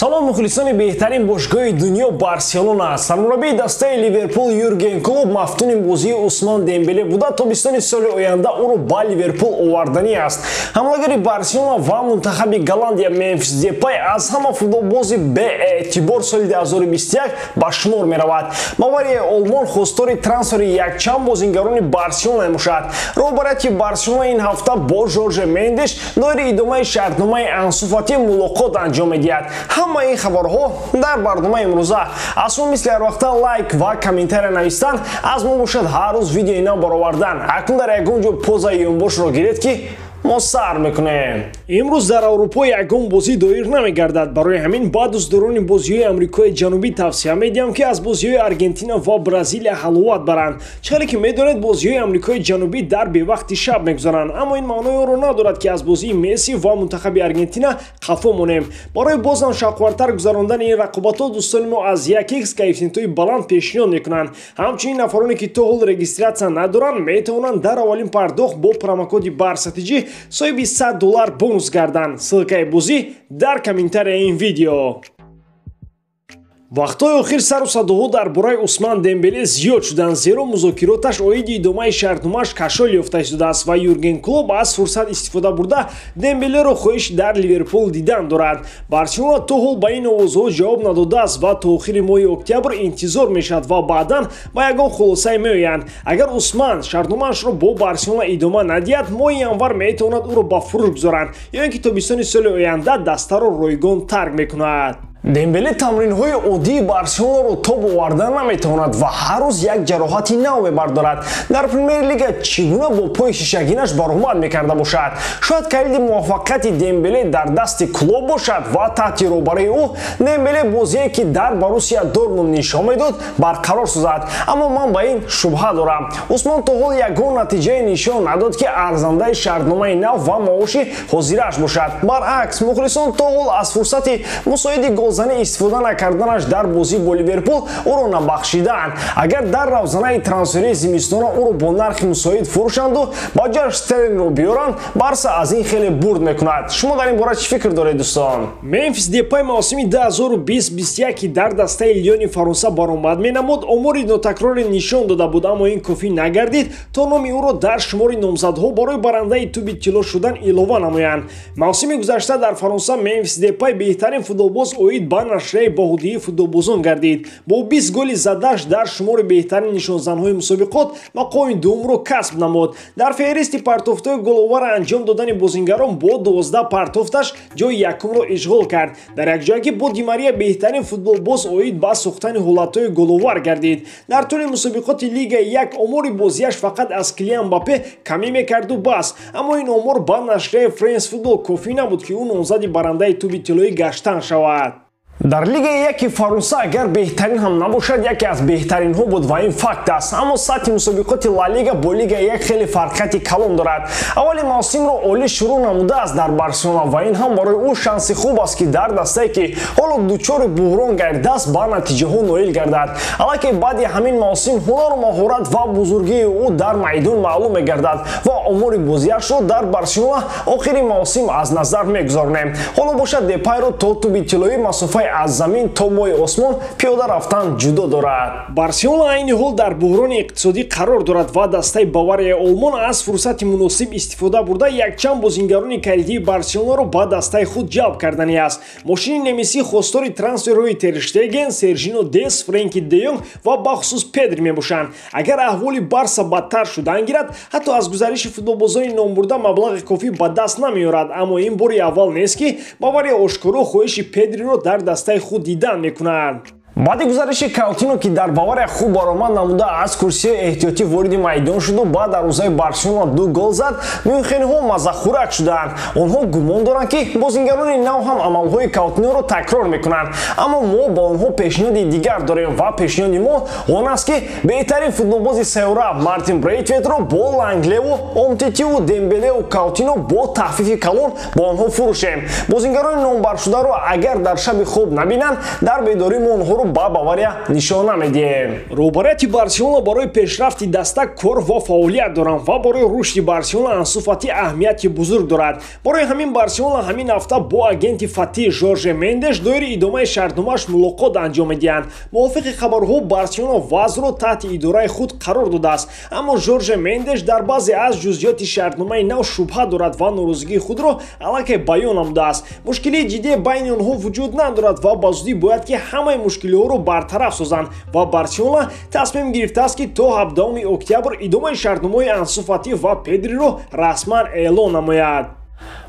Салом мухлисони беҳтарин бошгоҳи дунё Барселона. Сармураббии дастаи Ливерпул Юрген Клоп мафтуни бозии Усман Дембеле буда, тобистони соли оянда ӯро ба Ливерпул оварданӣ аст. Ҳамлагари Барселона ва мунтахаби Голландия Мемфис Депай аз ҳама футболбози беэътибор соли 2021 ба шумор меравад. Баварияи Олмон хостори трансфери якчанд бозингарони Барселона мебошад. Роҳбарияти Барселона ин ҳафта бо Жорже Мендеш доири идомаи шартномаи Ансу Фати мулоқот анҷом медиҳад. Ҳама ин хабарҳо дар барномаи имрӯза. Аз шумо мисли ҳар вақта лайк ва комментария навистан, аз мо бошад ҳар рӯз видеои нав баровардан. Акнун дар ягон ҷо позаи ёнбошро гиред, ки мо сар мекунем. Имрӯз дар Аврупо ягон бозӣ доир намегардад. Барои ҳамин ба дӯстдорони бозиҳои Амрикои Ҷанубӣ тавсия медиҳам, ки аз бозиҳои Аргентина ва Бразилия ҳаловат баранд. Чӣ ки медонед, бозиҳои Амрикои Ҷанубӣ дар бевақти шаб мегузаранд, аммо ин маънои онро надорад, ки аз бозии Месси ва мунтахаби Аргентина қафо монем. Барои бозам шавқвартар гузарондани ин рақобатҳо дӯстони мо аз 1x коэффисиентҳои баланд пешниҳод мекунанд. Ҳамчунин нафароне, ки то ҳол регистратсия надоранд, метавонанд дар аввалин пардохт бо промокоди BARSATG соҳиби $100 бонус гарданд. Ссылкаи бозӣ дар комментарияи ин видео. Вақтҳои охир сару садоҳо дар бораи Усман Дембеле зиёд шуданд, зеро музокироташ оиди идомаи шартномааш кашол ёфта истодааст ва Юрген Клоп аз фурсат истифода бурда Дембелеро хоҳиш дар Ливерпул дидан дорад. Барселона то ҳол ба ин овозҳо ҷавоб надодааст ва то охири моҳи октябр интизор мешавад ва баъдан ба ягон хулосае меоянд. Агар Усман шартномаашро бо Барселона идома надиҳад, моҳи январ метавонад ӯро ба фурӯш гузоранд ё ин ки тобистони соли оянда дастаро ройгон тарк мекунад. Дембеле тамринҳои оддии Барселонаро тоб оварда наметавонад ва ҳар рӯз як ҷароҳати нав мебардорад. Дар Премер-лига чӣ гуна бо пои шишагинаш баромад мекарда бошад? Шояд калиди муваффақияти Дембеле дар дасти Клоп бошад ва таҳти роҳбарии ӯ Дембеле бозие, ки дар Боруссия Дортмунд нишон медод, барқарор созад. Аммо ман ба ин шубҳа дорам. Усмон то ҳол ягон натиҷае нишон надод, ки арзандаи шартномаи нав ва маоши ҳозирааш бошад. Баръакс, мухлисон то ҳол аз фурсати мусоиди гол зани истифода накарданаш дар бозӣ бо Ливерпул ӯро набахшидаанд. Агар дар равзанаи трансферии зимистона ӯро бо нархи мусоид фурӯшанду ба ҷояш Стерлингро биёранд, Барса аз ин хеле бурд мекунад. Шумо дар ин бора чӣ фикр доред, дӯстон? Мемфис Депай мавсими 2020-21, ки дар дастаи Лиони Фаронса баромад менамуд, омори нотакрори нишон дода буд, аммо ин кофӣ нагардид то номи ӯро дар шумори номзадҳо барои барандаи тӯби тилло шудан илова намоянд. Мавсими гузашта дар Фаронса Мемфис Депай беҳтарин футболбоз оид ба нашрияи баҳодиҳии футболбозон гардид. Бо 20 голи задаш дар шумори беҳтарин нишонзанҳои мусобиқот мақоми дуюмро касб намуд. Дар феҳристи партофтҳои головара анҷом додани бозингарон бо 12 партофташ ҷои якумро ишғол кард. Дар якҷоягӣ бо Ди Мария беҳтарин футболбоз оид ба сохтани ҳолатҳои головар гардид. Дар тӯли мусобиқоти Лигаи як омори бозиаш фақат аз Килиан Мбаппе камӣ мекарду бас, аммо ин омор ба нашрияи Френс Футбол кофӣ набуд, ки ӯ номзади барандаи тӯби тиллоӣ гаштан шавад. Дар Лигаи яки Фаронса агар беҳтарин ҳам набошад, яке аз беҳтаринҳо буд ва ин факт аст. Аммо сатҳи мусобиқоти Ла Лига бо Лигаи як хеле фарқияти калон дорад. Аввали мавсимро олӣ шурӯъ намудааст дар Барселона ва ин ҳам барои ӯ шанси хуб аст, ки дар дастае, ки ҳоло дучори буҳрон гардидааст, ба натиҷаҳо ноил гардад. Аллакай баъди ҳамин мавсим ҳунару маҳорат ва бузургии ӯ дар майдон маълум мегардад ва омори бозиашро дар Барселона охири мавсим аз назар мегузаронем. Ҳоло бошад, Депайро то тӯби тиллоӣ масофаи аз замин то моҳи осмон пиёда рафтан ҷудо дорад. Барселона айни ҳол дар буҳрони иқтисодӣ қарор дорад ва дастаи Баварияи Олмон аз фурсати муносиб истифода бурда якчанд бозингарони калидии Барселонаро ба дастаи худ ҷалб карданӣ аст. Мошини немисӣ хостори трансферҳои Тер Штеген, Сержино Дес, Френки де Йонг ва бахусус Педри мебошанд. Агар аҳволи Барса бадтар шудан гирад, ҳатто аз гузариши футболбозони номбурда маблағи кофӣ ба даст намеорад. Аммо ин бори аввал нест, ки Бавария ошкоро хоҳиши Педриро дар дастаи худ дидан мекунад. Баъди гузариши Каутино, ки дар Бавария хуб баромад намуда, аз курсиҳои эҳтиётӣ вориди майдон шуду ба дарвозаи Барселона 2 гол зад, мюнхениҳо маззахӯрак шудаанд. Онҳо гумон доранд, ки бозингарони нав ҳам амалҳои Каутиноро такрор мекунанд. Аммо мо ба онҳо пешниҳоди дигар дорем ва пешниҳоди мо он аст, ки беҳтарин футболбози сайёра Мартин Брейтветро бо Ланглеву, Омтитиву, Дембелеву, Каутино бо тахфифи калон ба онҳо фурӯшем. Бозингарони номбаршударо агар дар шаби хоб набинанд, дар бедорӣ мо онҳоро онҳоро ба Бавария нишон намедиҳем. Роҳбарияти Барселона барои пешрафти даста кор ва фаъолият доранд ва барои рушди Барселона Ансу Фати аҳамияти бузург дорад. Барои ҳамин Барселона ҳамин ҳафта бо агенти Фати Жорже Мендеш доири идомаи шартномааш мулоқот анҷом медиҳанд. Мувофиқи хабарҳо, Барселона вазъро таҳти идораи худ қарор додааст, аммо Жорже Мендеш дар баъзе аз ҷузъиёти шартномаи нав шубҳа дорад ва норозигии худро аллакай баён намудааст. Мушкилии ҷиддие байни онҳо вуҷуд надорад ва ба зудӣ бояд ки ҳамаи мушкилиҳоро бартараф созанд ва Барселона тасмим гирифтааст, ки то 17 октябр идомаи шартномаи Ансу Фати ва Педриро расман эълон намояд.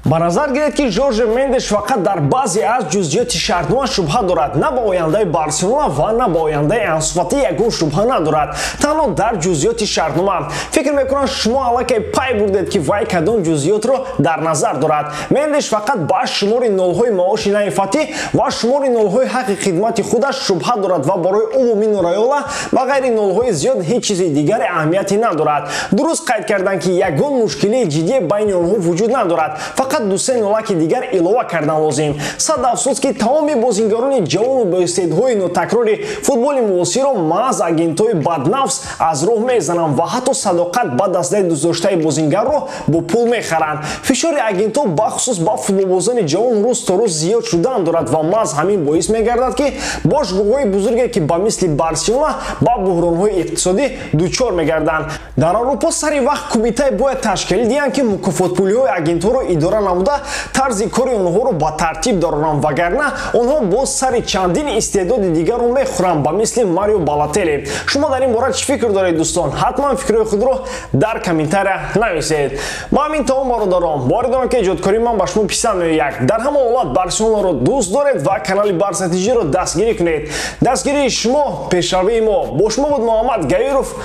Ба назар гиред, ки Жорже Мендеш фақат дар баъзе аз ҷузъиёти шартнома шубҳа дорад. На ба ояндаи Барселона ва на ба ояндаи Ансу Фати ягон шубҳа надорад, танҳо дар ҷузъиёти шартнома. Фикр мекунам, шумо аллакай пай бурдед, ки вай кадом ҷузъиётро дар назар дорад. Мендеш фақат ба шумори нолҳои маоши нави Фатӣ ва шумори нолҳои ҳаққи хидмати худаш шубҳа дорад ва барои ӯ Мино Райола ба ғайри нолҳои зиёд ҳеҷ чизи дигаре аҳамияте надорад. Дуруст қайд карданд, ки ягон мушкилии ҷиддие байни онҳо вуҷуд надорад, фақат ду-се нолаки дигар илова кардан лозим. Сад афсӯс, ки тамоми бозингарони ҷавону боистеъдодҳои нотакрори футболи муосирро маҳз агентҳои баднафс аз роҳ мезананд ва ҳатто садоқат ба дастаи дӯстдоштаи бозингарро бо пул мехаранд. Фишори агентҳо бахусус ба футболбозони ҷавон рӯз то рӯз зиёд шудан дорад ва маҳз ҳамин боис мегардад, ки бошгоҳҳои бузурге, ки ба мисли Барселона, ба буҳронҳои иқтисодӣ дучор мегарданд. Дар Аврупо сари вақт кумитае бояд ташкил диҳанд, ки мукофотпулиҳои агентҳоро идора намуда, тарзи кори онҳоро ба тартиб дароранд, вагарна онҳо боз сари чандин истеъдоди дигарро мехӯранд, ба мисли Марио Балотелли. Шумо дар ин бора чӣ фикр доред, дӯстон? Ҳатман фикрҳои худро дар комментария нависед. Ба ҳамин тамом, бародарон. Боварӣ дорам, ки эҷодкории ман ба шумо писанд меояд. Дар ҳама ҳолат Барселонаро дӯст доред ва канали Барса ТЖ-ро дастгирӣ кунед. Дастгирии шумо пешравии мо. Бо шумо буд Муҳаммад Гаиров.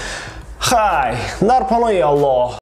Хай, дар паноҳи Аллоҳ.